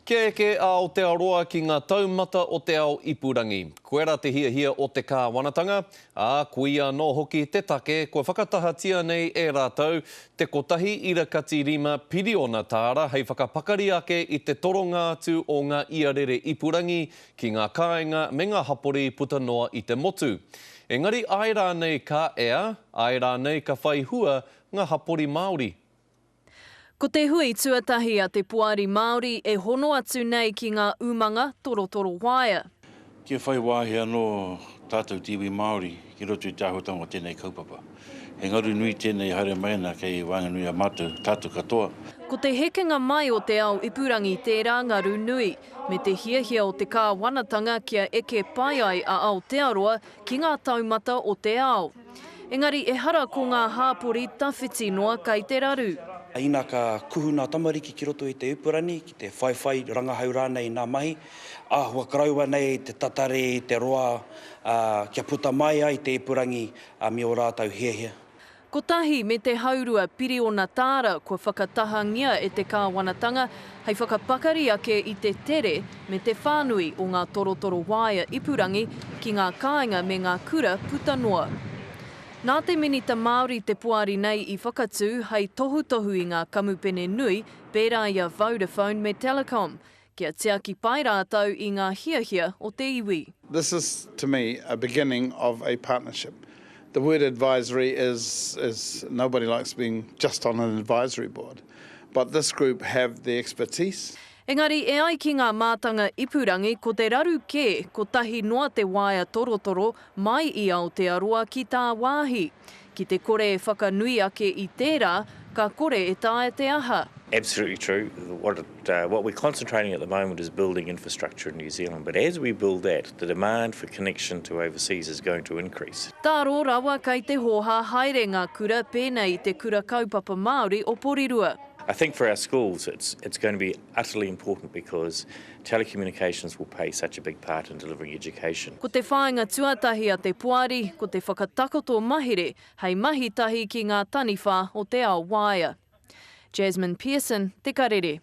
Kia eke a Aotearoa ki ngā taumata o te ao ipurangi. Koirā te hiahia o te kāwanatanga, ā, koia anō hoki te take kua whakatahatia nei e rātou te kotahi ira kati rima piriona tāra hei whakapakari ake i te toronga atu o ngā iarere ipurangi ki ngā kāinga me ngā hapori puta noa i te motu. Engari āe rānei ka ea, āe rānei ka whai hua ngā hapori Māori? Ko te hui tuatahi a te Poari Māori e hono atu nei ki ngā umanga torotoro waea. Kia whai wāhi anō tātou te iwi Māori ki roto i te āhuatanga o tēnei kaupapa. He ngaru nui tēnei e haere mai ana kei waenganui i a mātou, tātou katoa. Ko te hekenga mai o te ao ipurangi tērā ngaru nui, me te hiahia o te kāwanatanga kia eke pai ai a Aotearoa ki ngā taumata o te ao. Engari ehara ko ngā hāpori tawhiti noa kei te raru. Ina ka kuhu nā tamariki ki roto i te upurani, ki te whaiwhai rangahau rānei i nā mahi, āhua karaua nei te tatari, te roa, ā, kia puta mai ai te ipurangi me ō rātou hiahia. Kotahi me te haurua piriona tāra kua whakatahangia e te kāwanatanga hei whakapakari ake i te tere me te whānui o ngā torotoro waea ipurangi ki ngā kāinga me ngā kura puta noa. Nā te Minita Māori te poari nei i whakatū hei tohutohu i ngā kamupene nui pērā i a Vodafone me Telecom kia tiaki pai rātou i ngā hiahia o te iwi. This is, to me, a beginning of a partnership. The word advisory is, is nobody likes being just on an advisory board, but this group have the expertise. Engari e ai ki ngā mātanga ipurangi ko te raru kē kotahi noa te waea torotoro mai i Aotearoa ki tāwāhi. Ki te kore e whakanui ake i tērā, ka kore e taea te aha. Absolutely true. What, it, uh, what we're concentrating at the moment is building infrastructure in New Zealand, but as we build that, the demand for connection to overseas is going to increase. Taro rawa kei te hōhā haere ngā kura pēnei i te Kura Kaupapa Māori o Porirua. I think for our schools it's, it's going to be utterly important because telecommunications will play such a big part in delivering education. Ko te whāinga tuatahi a te poari, ko te whakatakoto mahere hei mahi tahi ki ngā taniwha o te ao waea. Jasmine Pearson, Te Karere.